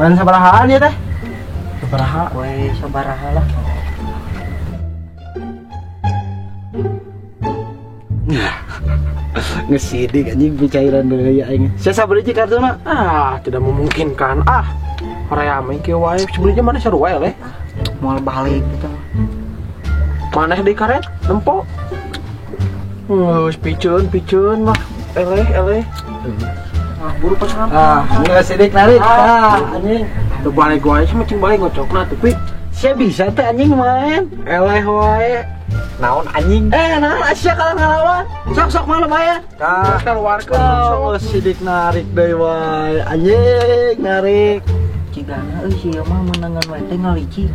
Main sabarahaan ya teh? Sabaraha? We sabaraha lah. Ngesidik anjing pencairan deui aing. Sia sabariji kartuna? Ah, tidak memungkinkan. Ah, hoream kieu wae. Sebenarnya mana sarua eleh? Moal balik gitu. Maneh deui karet nempo. Geus piceun mah eleh. Ah, buru pasangan. Ah, ngesidik narik. Ah, anjing. Teu balik wae sih cing balik ngocokna tapi sia bisa teh anjing main. Eleh wae. Naon anjing? Naon sia kalah ngalawan. Sok-sok malu bae. Tah, keluarkeun sok. Sidik narik deui wae. Anjing narik. Cigana euy sia mah menangan wae teh ngalicik.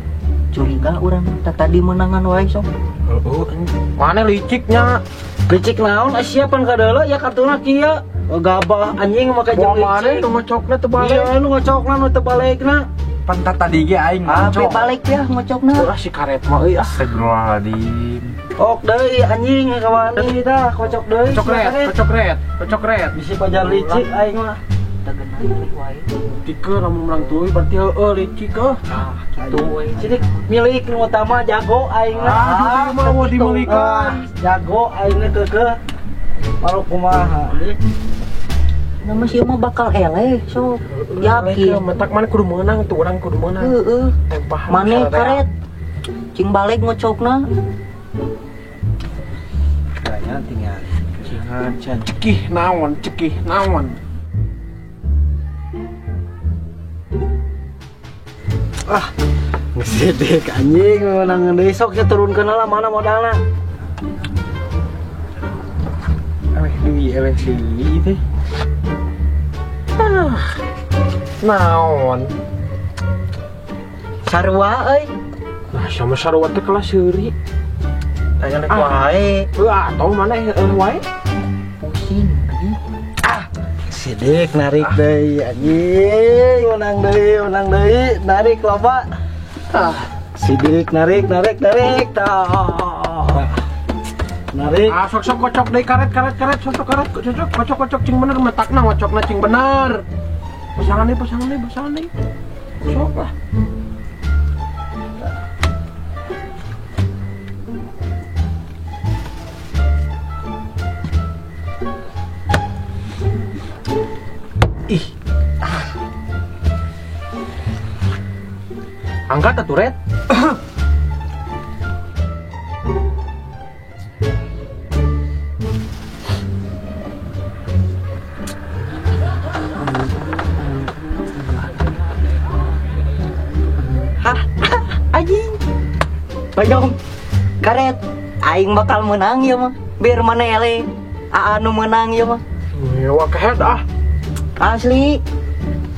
Curiga urang teh tadi menangan wae sok. Heeh, mana liciknya? Licik naon sia pan kadeuleu ya kartuna kieu. Gabah anjing make jeung licik. Mana nu ngocokna teu balik? Iya, nu ngocokna nu teu balikna. Pantat tadi ge aing ngocok. Balik ya ngocokna. Ulah si karet mah euy ah. Astagfirullahaladzim. Ok deui anjing kawani tah kocok deui. Kocok ret. Bisi pajar licik aing mah. Tegenan deui wae. Tikeun lamun menang tuluy berarti heueuh licik euh. Ah, kitu we. Sidik milik nu utama jago aing mah. Ah, judi mah mau dimilikan. Jago aing mah keukeuh. Malu kumaha anjing. Nama sih mah bakal eleh sok. Yakin. Mentak mana kudu meunang tuh urang kudu meunang. Heeh. Tempahan. Mane karet. Cing balik ngocokna. Kayaknya tinggal cingan cekih naon. Ah, ngesidik anjing meunang deui sok sia turunkeun lah mana modalna. Eleh deui teh. Ah, naon? Sarua euy. Nah, sama sarua teh kelas seuri. Tanya nek wae. Heuh, atau mana wae? Pusing anjing. Ah, sidik narik deui anjing, menang deui, narik loba. Ah, sidik narik tah. Narik. Ah, sok-sok kocok deui karet, sok karet, kocok cing bener metakna ngocokna cing bener. Pasangan deui. Sok lah. Ih. Ah. Angkat atuh ret. Anjing. Bayong. Karet. Aing bakal menang ya mah. Biar mana eleh. Aa nu menang ya mah. Wah kehed ah. Asli.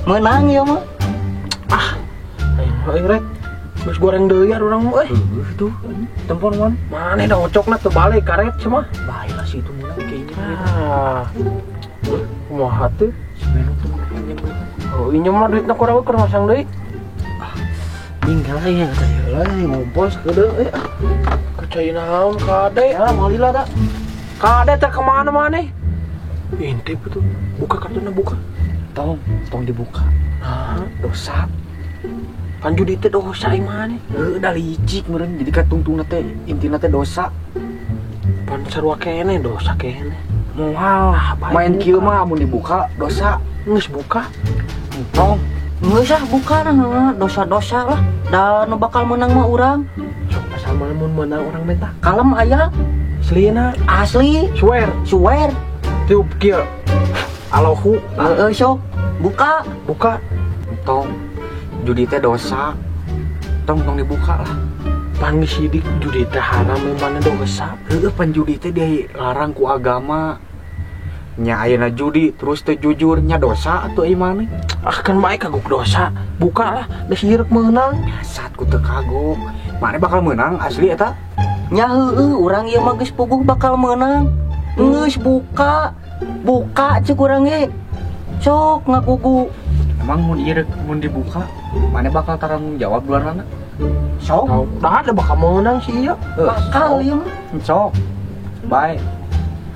Menang ya mah. Ah. Aing ret. Geus goreng deui urang mah euy. Heuh tuh. Tempon man. Mane da ngocokna teu balik karet cenah. Bae lah si itu menang kayaknya. Ah. Kumaha teu? Si Beno tuh pinjem. Oh, injem mah duitna kurang keur masang deui. Tinggal ya kata heula ngompol sakedeung euy. Kacai naon kade? Ya moal lila da. Kade teh kemana maneh? Intip tuh. Buka kartuna buka. Tong dibuka. Nah, dosa. Pan judi teh dosa ieu maneh. Heuh da licik meureun jadi katungtungna teh intina teh dosa. Pan sarua keneh dosa keneh. Moal main kieu mah mun dibuka dosa. Geus buka. Tong. Geus ah buka nah dosa-dosa lah. Da nu bakal menang mah urang. Sok asal mun menang urang menta. Kalem aya. Aslina. Asli. Swear. Swear. Tiup kieu. Alohu. Heeh sok. Buka. Buka. Tong. Judi teh dosa. Tong dibuka lah. Pan geus sidik judi teh haram mana dosa. Heueuh pan judi teh dilarang ku agama. Nya ayeuna judi terus teu jujur nya dosa atuh ieu maneh. Ah kan bae kagok dosa. Buka lah geus hirup meunang. Saat ku teu kagok. Maneh bakal meunang asli eta. Nya heueuh urang ieu mah geus puguh bakal meunang. Geus buka. Buka ceuk urang ge. Sok ngagugu. Emang mun ieu mun dibuka maneh bakal tanggung jawab duanana? Sok. Dah ada bakal meunang sih ieu. Bakal ieu mah. Sok. Bae.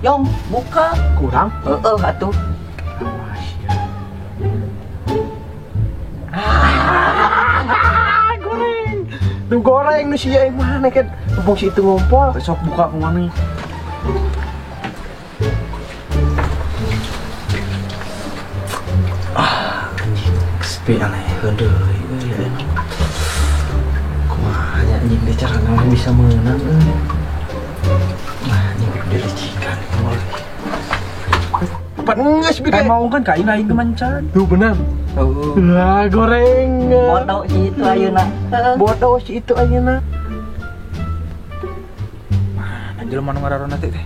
Yong, buka. Kurang? Heeh atuh. Ah. Tuh goreng nu sia yang mana kan? Mumpung si itu ngumpul. Besok buka ke mana? Ah, anjing, sepi aneh deui euy anu. Kumaha nya anjing teh cara naon bisa meunang euy. Nah, anjing kudu dilicikan kumaha. Apa geus bikin? Mau kan ka aing mancan. Tuh bener. Lah goreng. Bodoh si itu ayeuna. Bodoh si itu ayeuna. Mana jelema nu ngararona teh teh?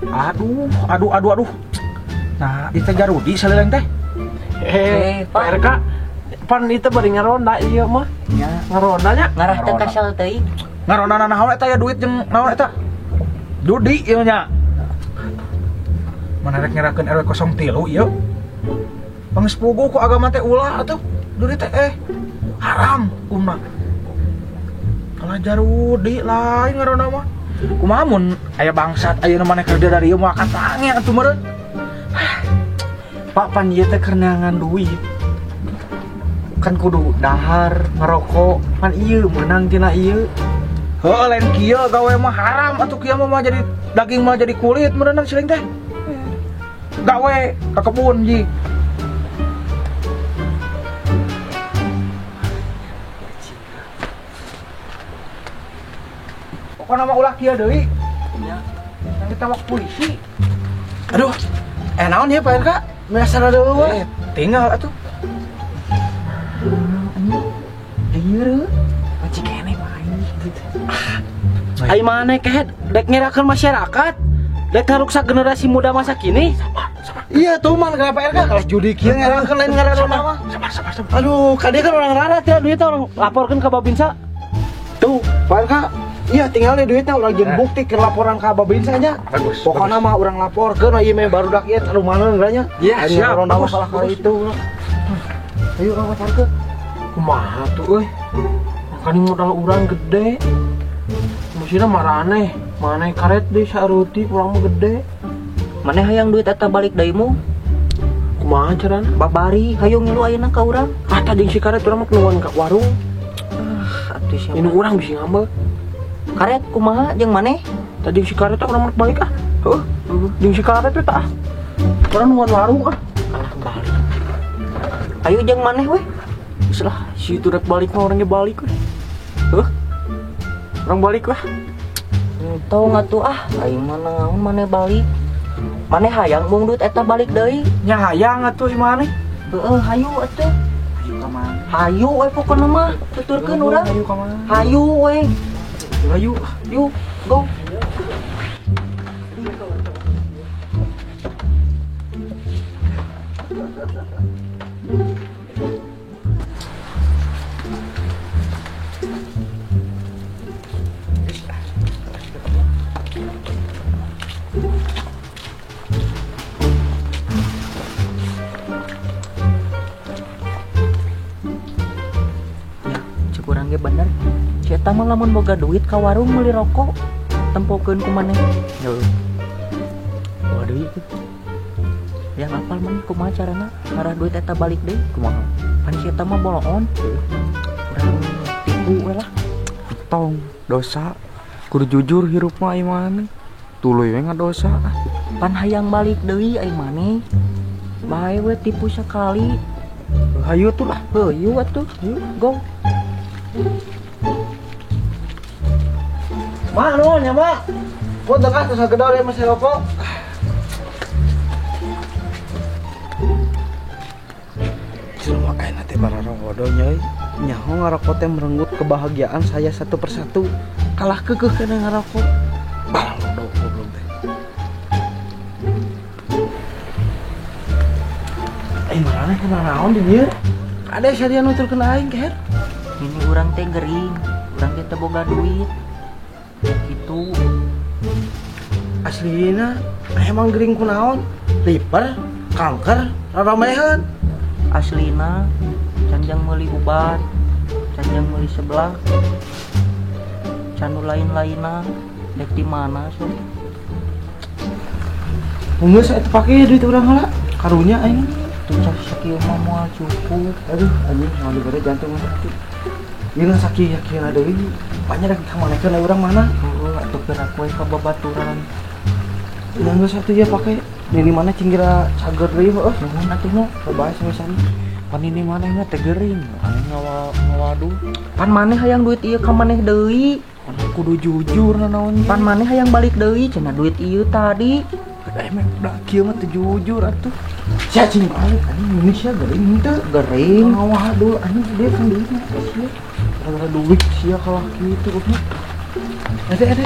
Aduh. Aduh, aduh, aduh. Nah, itu Jarudi salileng teh. Pak RK. Pan itu bari ngaronda ieu mah. Nya. Ngarondanya ngarah teh kasal teuing. Ngaronda naon eta ya duit jeung naon eta? Judi ieu nya. Mana rek nyerakeun RW 03 ieu. Pangeus puguh ku agama teh ulah atuh. Judi teh haram kumaha. Kalah Jarudi lain ngaronda mah. Kumaha mun aya bangsat ayeuna maneh kerja dari ieu moal katange atuh meureun. Pak pan ieu teh keur neangan duit. Kan kudu dahar, ngerokok, pan ieu meunang tina ieu. Heuh lain kieu gawe mah haram atuh kieu mah jadi daging mah jadi kulit meureun siling teh. Gawe ka kebun ji. Pokona mah ulah kieu deui. Nya. Nanti tawak polisi. Aduh, naon ieu Pak RK? Biasa deui. Tinggal atuh. Ieu masih keneh main gitu. Ai maneh kehed dek ngerakeun masyarakat, dek ngaruksak generasi muda masa kini. Iya tuh man kenapa RK kalah judi kieu ngerakeun lain ngararona mah. Sabar sabar sabar. Aduh, ka dia kan orang rarat ya duitnya orang laporkeun ka Babinsa. Tuh, Pak RK, iya tinggal deh duitnya orang jeung bukti ke laporan ka Babinsa nya. Bagus. Pokona mah urang laporkeun ieu meh barudak ieu aduh mana nya. Iya, siap. Ngararona mah kalah ka itu. Ayo urang laporkeun. Kumaha tuh euy. Makanya modal urang gede. Musina maraneh, maneh karet deui saeutik urang mah gede. Maneh hayang duit eta balik deui mu? Kumaha carana? Babari hayu ngilu ayeuna ka urang. Ah tadi si karet urang mah keluan ka warung. Ah atuh siapa? Ini urang bisi ngambek. Karet kumaha jeung maneh? Tadi si karet urang mah balik ah. Heuh, jeung si karet we tah. Urang nungguan warung ah. Alah balik. Ayo jeung maneh we. Geus lah, si itu rek balik mah orangnya balik we. Heuh. Orang balik lah. Tong atuh ah, aing mah naon maneh balik. Maneh hayang mung duit eta balik deui. Nya hayang atuh ieu maneh. Heeh, hayu atuh. Hayu ka mana? Hayu we pokona mah, tuturkeun urang. Hayu ka mana? Hayu we. Hayu. Yuk, go. Kurang ge bener. Si eta mah lamun boga duit ka warung meuli rokok, tempokeun ku maneh. Heuh. Boga duit tuh. Yang apal maneh kumaha carana ngarah duit eta balik deui kumaha? Pan si eta mah boloon. Urang tipu we lah. Tong dosa. Kudu jujur hirup mah ieu maneh. Tuluy we ngadosa. Pan hayang balik deui ai maneh. Bae we tipu sekali. Hayu tuh lah. Hayu atuh. Go. Mak nuhun ya mak. Punten ah tos ngagedor ya masih rokok. Jelema ayeuna teh bararodo nya euy. Nyaho ngarokok teh merenggut kebahagiaan saya satu persatu. Kalah keukeuh kana ngarokok. Bararodo goblok teh. Maraneh kana naon di dieu? Ada syariah nuturkeun aing keher. Ini urang teh gering, urang teh teu boga duit. Gitu. Aslina emang gering kunaon? Liper, kanker, raramehan. Aslina canjang meuli ubat, canjang meuli sebelah. Can nu lain-lainna dek di mana sok? Geus eta pake duit urang heula. Karunya aing. Tuh sakieu mah moal cukup. Aduh, anjing mau dibere jantung sakit. Ieu sakieu deui. Banyak rek kamanekeun urang mana? Heueuh atuh geura we ka babaturan. Ya geus atuh ieu pake. Nini mana cinggira cager deui heueuh. Nuhun atuh nya. Bae sami-sami. Pan ini maneh mah teh gering, aneh ngawadu. Pan maneh hayang duit ieu ka maneh deui. Pan kudu jujur nanaon. Pan maneh hayang balik deui cenah duit ieu tadi. Mah da kieu mah teu jujur atuh. Sia cing balik anjing ini sia gering teu. Gering. Ngawadul anjing dia kan duitna sia. Gara-gara duit sia kalah kitu goblok. Ede ede.